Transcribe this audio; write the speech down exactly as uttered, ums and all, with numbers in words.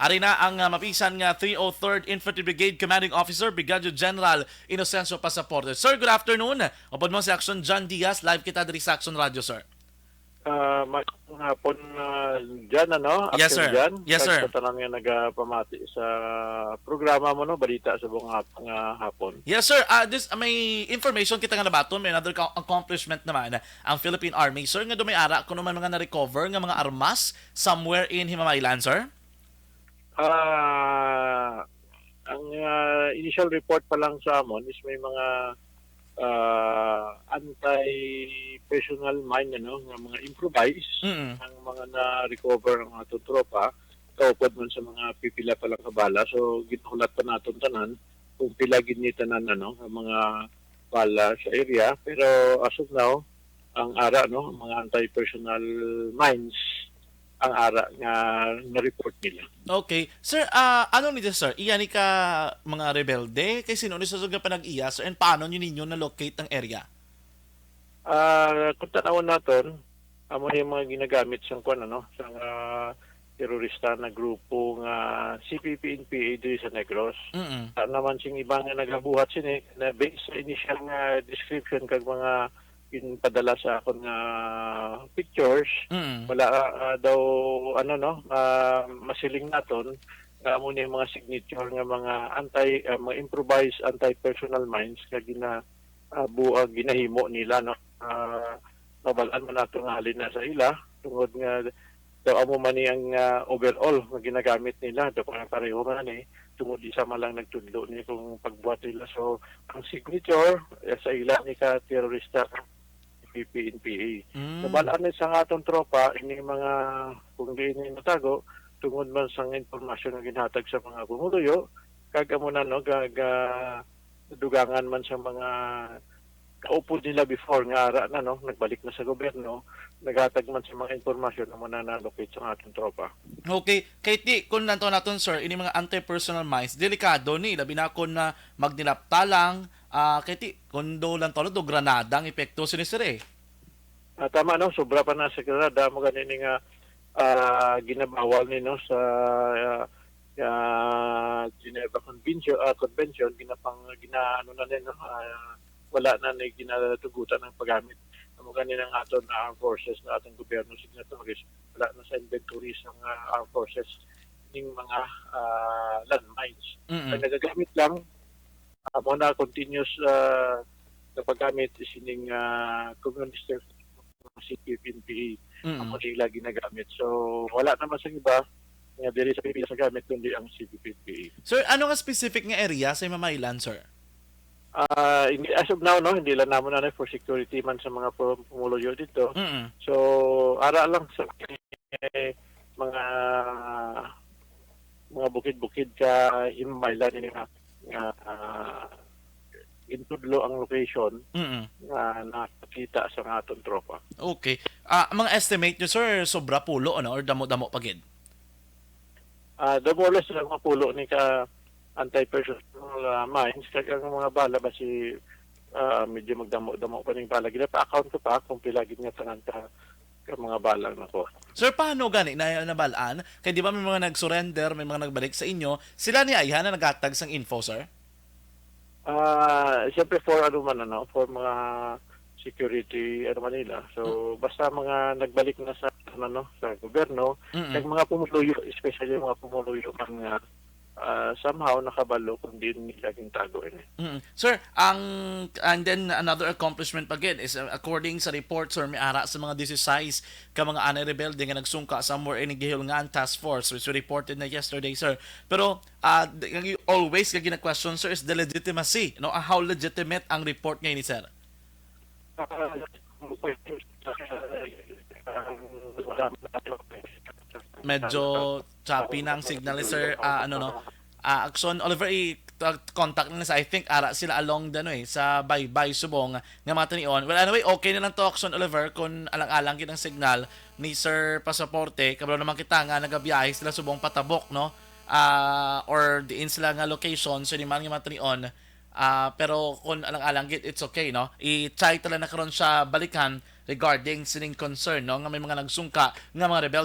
Ari na ang, ah, mapisan nga three oh third Infantry Brigade Commanding Officer, Brigadier General Inocencio Pasaporte. Sir, good afternoon. Upod mo si Action John Diaz, live kita diri sa Action Radio, sir. Ah, maayong hapon, ah, Jan, ano? Yes, Action sir. Jan. Yes, Kag sir. Sa tanan nga nagapamati sa programa mo, no, balita sa buong hap- nga hapon. Yes, sir. Ah, this, may information kita nga nabaton, may another co- accomplishment naman ang Philippine Army, sir, nga do may ara kuno may mga na-recover nga mga armas somewhere in Himamaylan, sir. Ah, ang ah, initial report pa lang sa amon is may mga ah, anti-personal mine, ano, nga mga improvised Mm. ang mga na-recover ang aton tropa, kaupod man sa mga pipila pa lang ka bala. So ginahulat pa naton tanan kung pila gid ni tanan, ano, ang mga bala sa area. Pero as of now, ang ara, no, ang mga anti-personal mines ang ara nga na-report nila. Okay. Sir, ah, ano ni sir? Iya ni ka mga rebelde? Kay sino ni sa nga panag-iya, sir? And paano nyo ninyo na-locate ang area? Ah, kung tanawon naton, amo yung mga ginagamit sang kwan, ano, sang ah, terorista na grupo nga C P P N P A diri sa Negros. Mm. Sa naman sing iba nga nagabuhat sini na based sa initial nga description kag mga ginpadala sa akon nga pictures, Mm. wala ah, daw ano, no, ah, masiling naton nga amo ni mga signature nga mga anti ah, mga improvised anti-personal mines nga gina ah, buag ginahimo nila, no. Ah, nabal-an man nato nga halin na sa ila tungod nga daw amo man ni ang ah, overall nga ginagamit nila, daw parang pareho man ni, tungod isa man lang nagtudlo ni kung pagbuhat nila. So ang signature eh, sa ila ni ka terorista P P N P A. Mm. Nabal-an ni sa nga atong tropa ini mga kung diin ni natago tungod man sang impormasyon nga ginhatag sa mga pumuluyo, kag amo na, no, ga, ga, dugangan man sa mga kaupod nila before nga ara na, no, nagbalik na sa gobyerno, naghatag man sa mga impormasyon, amo na na-locate sa atong tropa. Okay. Kay ti, kung nanto naton, sir, ini mga anti-personal mines, delikado ni, labi na kung na magnilapta lang, ah, kay ti, kung do lang to, do granada ang epekto sini, sir, eh. Ah, tama, no, sobra pa na sa granada, mo gani ni nga ah, ginabawal ni, no, sa ah, ah, Geneva Convention, ah, Convention, ginapang ginaano na ni, no, ah, wala na ni ginatugutan ang paggamit. Amo gani ng aton na armed forces, na atong gobyerno signatories, wala na sa inventory sa mga armed forces ning mga ah, landmines. Mm. Ang nagagamit lang, amo na continuous ah, na paggamit is ining ah, communist C P P N P A. Mm. Amo nila ginagamit. So wala naman sa iba nga diri sa Pilipinas sa gamit kundi ang C P P N P A. Sir, ano nga specific nga area sa Himamaylan, sir? Ah, hindi, as of now, no, hindi lang naman na for security man sa mga pu- pumuluyo dito. Mm. So ara lang sa eh, mga mga bukid-bukid ka Himamaylan ini nga nga ah, gintudlo ang location Mm. nga nakita sa nga aton tropa. Okay. Ah, mga estimate nyo, sir, sobra pulo, ano, or damo-damo pa gid? Ah, the more or less lang mapulo ni ka anti-personal ah, mines, kag ang mga bala ba si ah, medyo magdamo-damo pa ning bala. Ginapa-account ko pa kung pila gid nga tanan ka, ka mga bala na ko. Sir, paano gani na nabalaan? Kay di ba may mga nag-surrender, may mga nagbalik sa inyo? Sila ni ayhan na naghatag sang info, sir? Ah, siyempre for ano man, ano, for mga security ano man nila. So basta mga nagbalik na sa ano, no, sa gobyerno, Mm. kag mga pumuluyo, especially mga pumuluyo man nga ah, somehow nakabalo kung diin nila gintago ini. Mm. Sir, ang and then another accomplishment pa gid is uh, according sa report, sir, may ara sa mga disisais ka mga anay rebelde nga nagsungka somewhere in Gihilngan Task Force, which we reported na yesterday, sir. Pero uh, always nga gina-question, sir, is the legitimacy, no? Ah, how legitimate ang report nga ini, sir? Medyo choppy na ang signal ni Sir, ah, ano, no? Ah, Action Oliver, i-contact na sa, I think, ara sila along dano eh, sa Baybay, Subong, nga mga tanion. Well, anyway, okay na lang to, Action Oliver, kung alang-alang gid ang signal ni Sir Pasaporte, kabalo naman kita nga nagabiyahe sila Subong patabok, no? Ah, or diin sila nga location, so di man nga mga tanion. Ah, pero kung alang-alang gid, it's okay, no? I-try ta lang na karon siya balikan regarding sining concern, no, nga may mga nagsungka nga mga rebelde